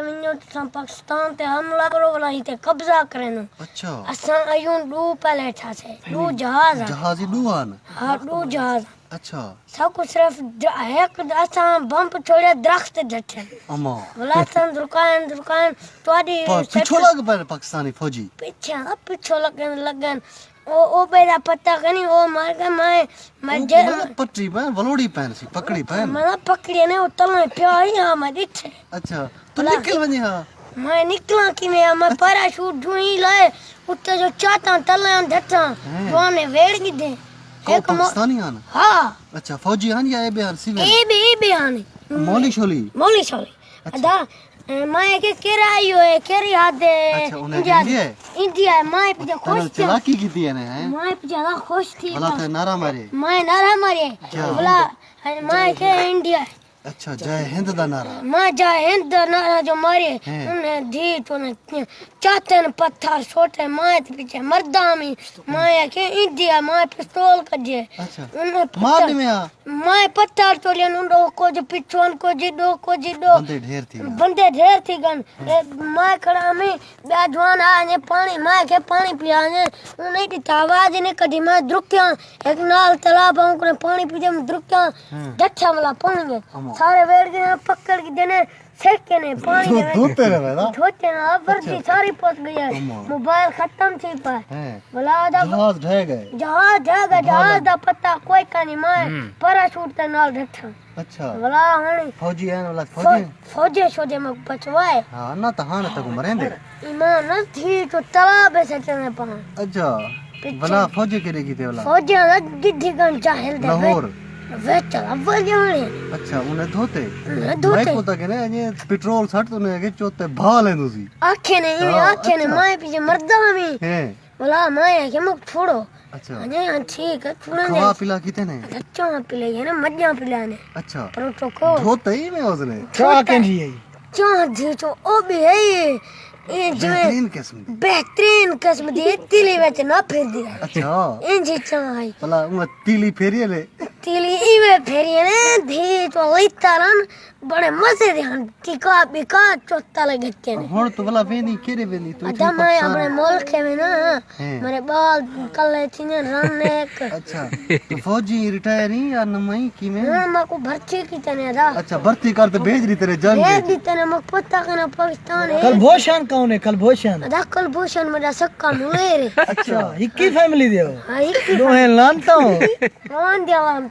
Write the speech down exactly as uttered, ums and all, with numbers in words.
ونڄو تساں پاکستان تے حملہ کرو، ولا ہی تے قبضہ کرینو۔ اچھا۔ اساں ایوں ݙو پائلٹ ہاسے، ݙو جہاز ہن۔ جہاز ہی ݙو ہن؟ ہاں، ݙو جہاز ہن۔ اچھا۔ ساکوں صرف د-، ہک د-، اساں بمب چھوڑیا، درخت ڈٹھے۔ اما۔ ولا اساں درکائن، درکائن، تہاݙی پا-، سٹ-، پچھوں لڳ پئے پاکستانی فوجی؟ پچھے، پچھوں لڳن، لڳن۔ او، او ٻئے دا پتہ کائنی، او مر ڳئے، میں، میں او جے-، مطلب پٹی پئے، ولوڑی پئے سی، پکڑی پئے۔ میں پکڑی نے، او تلے پیا ہئی، ہاں، میں ݙٹھے۔ اچھا، تو بلا۔ نکل ونڄے ہا؟ میں نکلاں کیویں ہا؟ میں پیراشوٹ جو ہی لائے، اتے جو چاتاں تلے ڈھٹاں، ہیں۔ جوان نے ویڑ گھدے۔ کون ہک مو-، پاکستانی ہن؟ ہاں۔ اچھا، فوجی ہن یا اے ٻئے ہن، سول؟ اے ٻئے، اے ٻئے ہن۔ مولی شولی؟ مولی شولی۔ اچھا۔ ادا، اے، میں کہ کیرا آئی ہوئے، کیری حد ہے؟ اچھا، انہیں انڈیا، انڈیا ہے؟ انڈیا ہے، میں پجا تیرا خوش تھیا۔ چلاکی کیتی ہے نے، ہیں؟ میں پجا خوش تھی بلا بس۔ تے نعرہ مارے؟ میں نعرہ مارے۔ جا۔ بلا، میں کہ انڈیا ہے۔ اچھا، جے ہند دا نعرہ۔ میں جے ہند دا نعرہ جو مارے، ہیں۔ انہیں دھی چونے چاتن پتھر سوٹے، میں تے پچھے مرداں وی، میں کہ انڈیا، میں پستول کجے۔ اچھا۔ انہیں مار پتھر ݙیویں ہا؟ میں پتھر چولین، ݙو کجھ پچھوں کجھ، ݙو کجھ ݙو۔ بندے ڈھیر تھی ڳئے۔ بندے ڈھیر تھی ڳئے۔ اے میں کھڑا میں، ٻیا جوان آ ونڄے پاݨی، میں آکھیا پاݨی پیا ونڄے۔ اوں نہیں ݙتا، آواز ہی نہیں کڈھی، میں درکیاں۔ ہک نال تالاب آ، اوں کنے پاݨی پیندے، میں درکیاں۔ ہوں۔ ڈٹھا والا پاݨی ہے۔ ہاں۔ سارے ویڑ ڳئے، پکڑ گھدے نے، سیکے نے پاݨی دے وچ۔ دھوتے رہے نا؟ دھوتے نا، وردی اچھا۔ ساری پس ڳئی ہے۔ ہاں۔ موبائل ختم تھی پئے۔ ہیں۔ ولا دا جہاز ڈھہ ڳئے۔ جہاز ڈھہ ڳئے، جہاز جہاز دا پتہ کوئی کائنی۔ میں ہوں۔ پیراشوٹ تے نال ڈٹھا۔ اچھا۔ ولا ہݨ فوجی ہیں، ولا فو-، فوجی ہیں؟ فوجی شوجی میں بچوائے۔ ہاں، نہ تاں ہاں تاں کو مریندے۔ ایمان نال دھی چو تالاب سٹنے پاں۔ اچھا۔ پچھے۔ ولا فوجی کیݙے کیتے ولا؟ فوجی دا گدھی گن جاہل دے لاہور۔ وچ، وچ اول جانے۔ اچھا، انہیں دھوتے؟ انہیں دھوتے۔ میں کو تاں کہنے، اڄے پٹرول سٹ تو نے کہ چوتے بھا لیں تسی۔ آکھے نے، ایویں ہاں، آکھے نے، اچھا۔ میں پچھے مرداں وی۔ ہیں۔ ولا میں آکھیا مک چھوڑو۔ اچھا۔ اڄے ہاں ٹھیک ہے، چھوڑو کھوا نے۔ پلا کیتے نے؟ اچھا، چاہ پلے یا نا، مجھاں پلا نے۔ اچھا۔ پر تو کو۔ دھوتا ہی میں اس نے۔ چاہ دھوتا۔ کہیں جی ہے؟ چاہ جی تو او بھی ہے۔ اے جویں بہترین قسم دی۔ بہترین قسم دی، تیلی وچ نہ پھر دی۔ اچھا۔ ایں جی چاہ ہے۔ بلا، وہ تیلی پھیری لے۔ تیلی ایویں پھیری نے، دھی تو لیتا رن۔ بڑے مزے دے ہن، ٹکا بکا چوتا لے گھٹے نے۔ ہݨ تو ولا ویندی، کیڑے ویندی؟ تو ادا اتنی میں پریشان اپݨے ہے۔ ملک ہے نا، ہیں۔ میرے بال کلے تھی نے رن ایک۔ اچھا، تو فوجی ریٹائر ہی یا نمائی کیویں؟ ہاں، میں کو بھرتی کیتے نے ادا۔ اچھا، بھرتی کر تے بھیج دی تیرے جنگ بھیج وچ۔ دی تیرے مک پتہ کہ نا پاکستان ہے۔ کلبھوشن کون ہے؟ کلبھوشن؟ ادا کلبھوشن میرا سکا ملیر ہے۔ اچھا، ہکی فیملی دے ہو؟ ہاں، ہکی دوہیں لانتا ہو؟ کون دے عوام